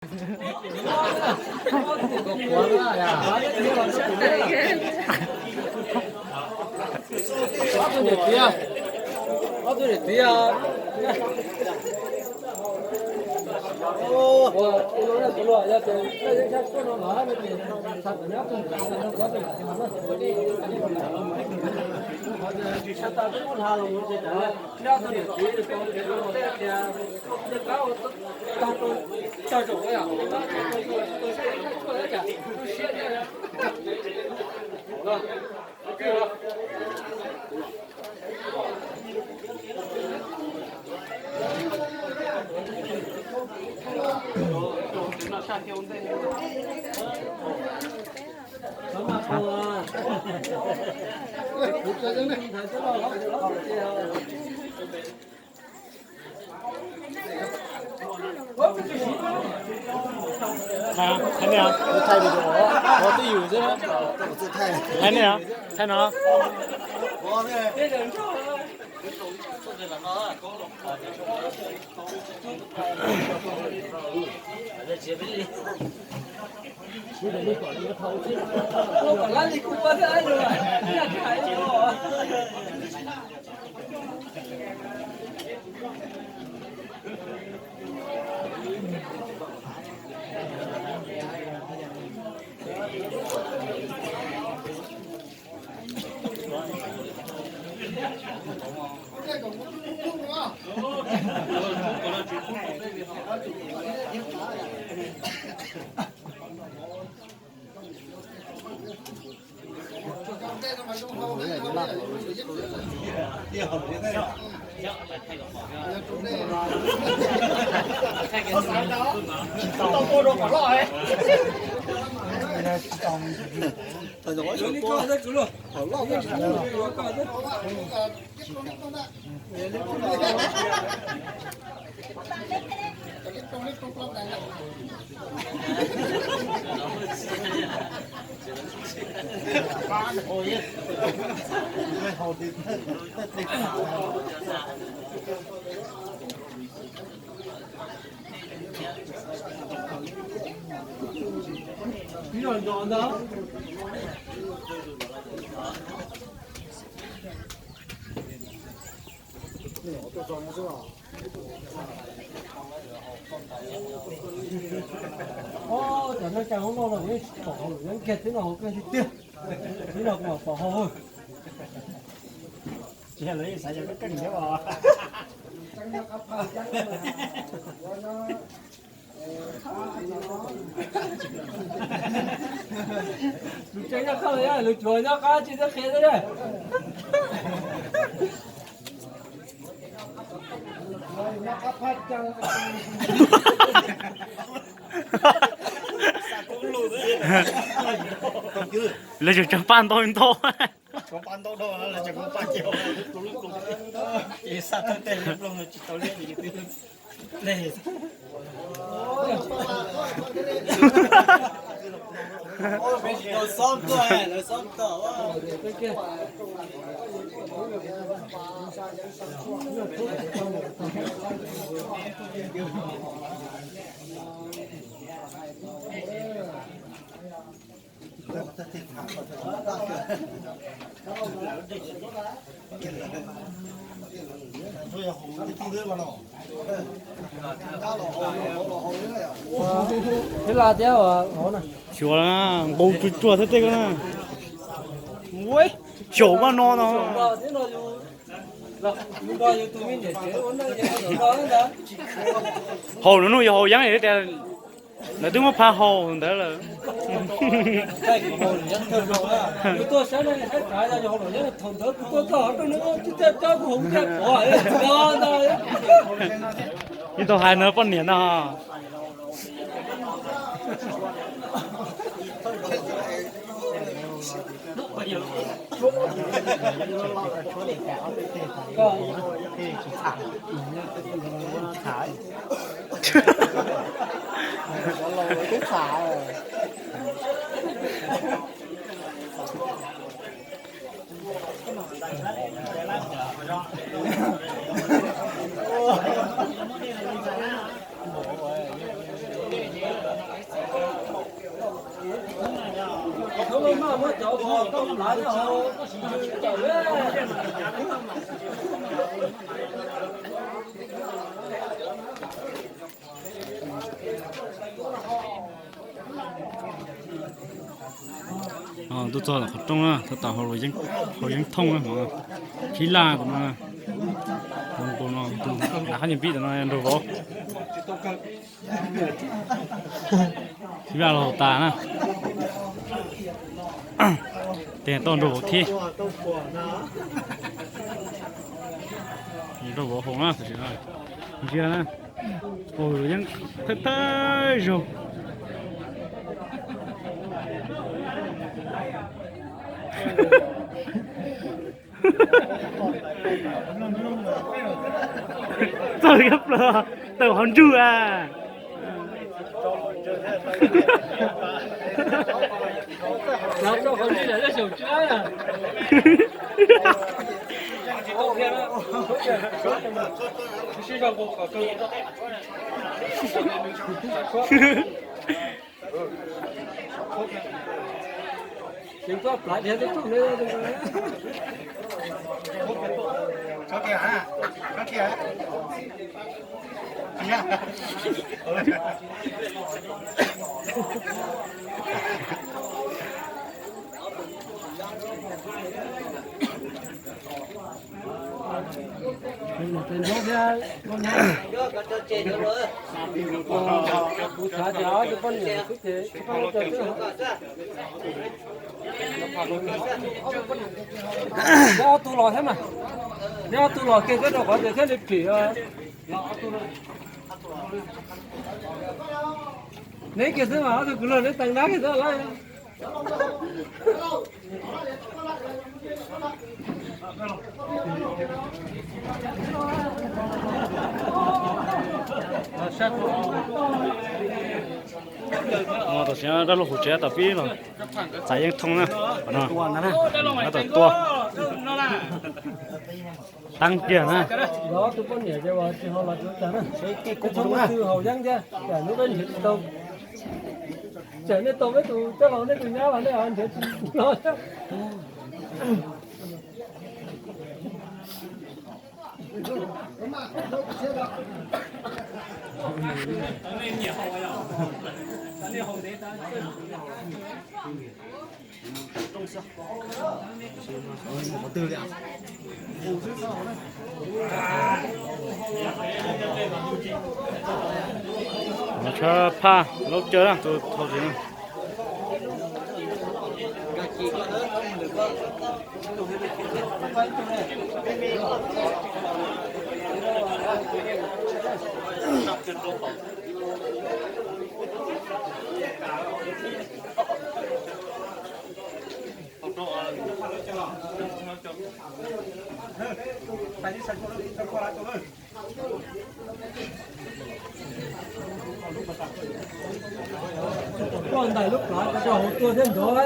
Thaij, thaij nej os. Thaij video, ua twj ywm xwb. Thaij nej os, thaij no. Cov no cas hauv no los yeej tsis pom hauv lawm, nkiag tib no hauv kawg tiag tiag. Tib no kuv mam pom hauv. Tsis yog lawv yeej xav yog koj keej thiab os. Lus tseem nyob qab, lus cuav nyob qab tsis txawj qhia xwb na. Lawv tseem tso paj ntau ntau. Xyuas nqus tsuag tsuag thiab tej ko na. Xyaum maj no no. Haus no noj yog haus yeeb tias lawv twb muab pha haus ntawd lawm. Ib tug hais no poj niam no. Tuaj txog qhov rooj na, tau hauv yeeb thooj na, khib laj tus no, tus no, tus dav qab nyias pib tus no nraug vauv. Khib laj los tas na. Tes tau nraug vauv thiab. Nraug vauv hauv na, tam sim no ntsia na, yeeb thawj thawj zaug. Txog li plaws tawm qhov ntsug a. Neb ob tug los thiab mas, neb ob tug los kiag koj rau qhov tias thiaj li phim. Neb kiag xwb mas ob tug kwv luag neb teev nab kiag xwb lawm. Tam sim no dab laug Hauv Tsev tau pib los txais yeeb thooj na, qhov no, tau tua. Teeb kiag na. Tsis haus yeeb thiab, tsam nej tau peb tus coj los nej tus nyab los nej nrhiav tsis los. Tshab phaj laub cawv na tus thau tis no. Ploj ntais lub plhav rau hauv tuag thiab nrov.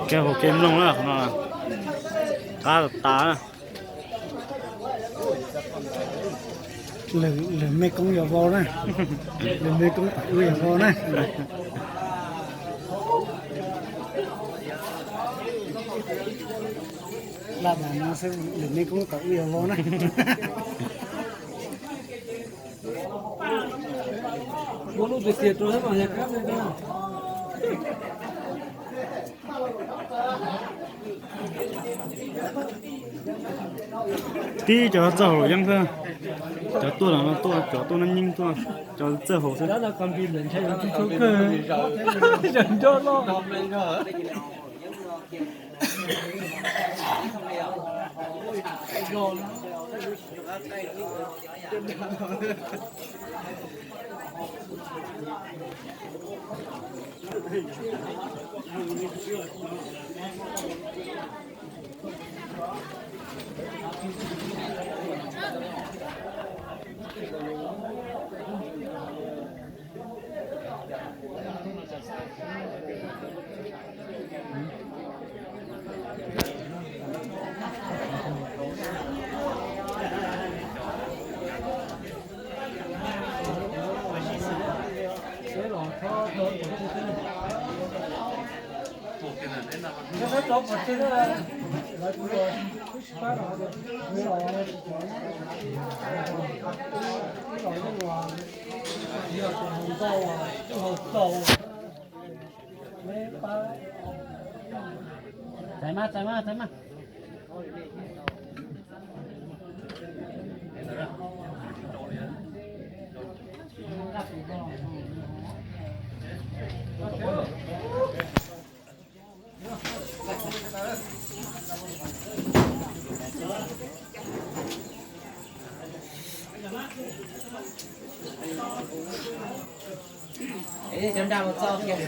Kev haus kev mloog na, qhov no qab tas na. Lwm me koob yuav vau na, lwm me koob tam wb yuav vau na. Laj mas no xwb lwm me koob tam wb yuav vau na. Tib cov txawj haus yeeb xwb, cov tuaj los tuaj, cov tuaj nab nyeeb tuaj, cov txawj haus xwb. Txais mas, txais mas, txais mas. Cov nra mus txo kiag.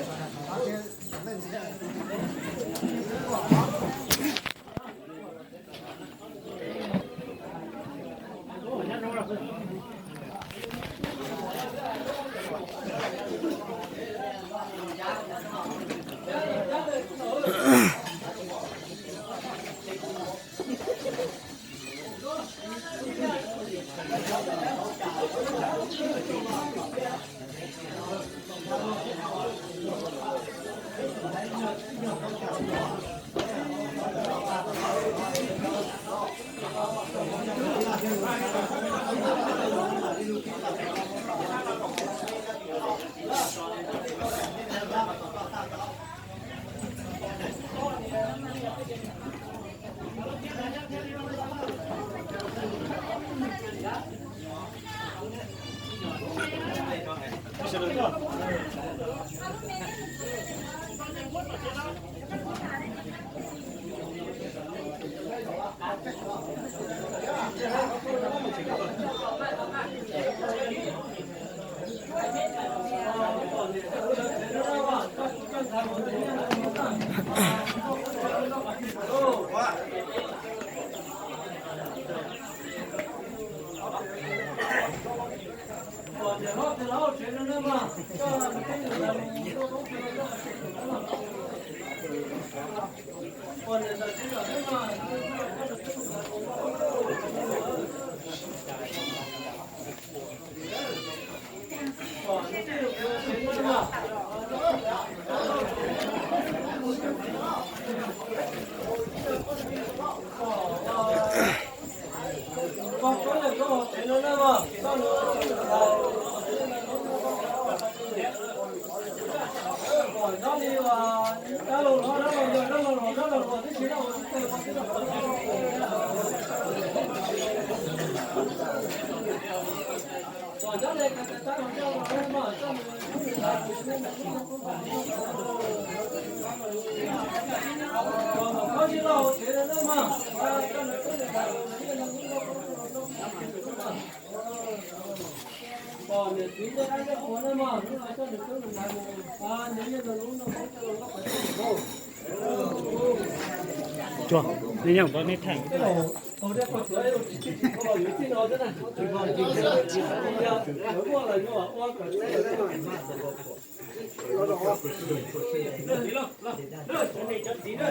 Tsuag, nej nyob npab nej theej.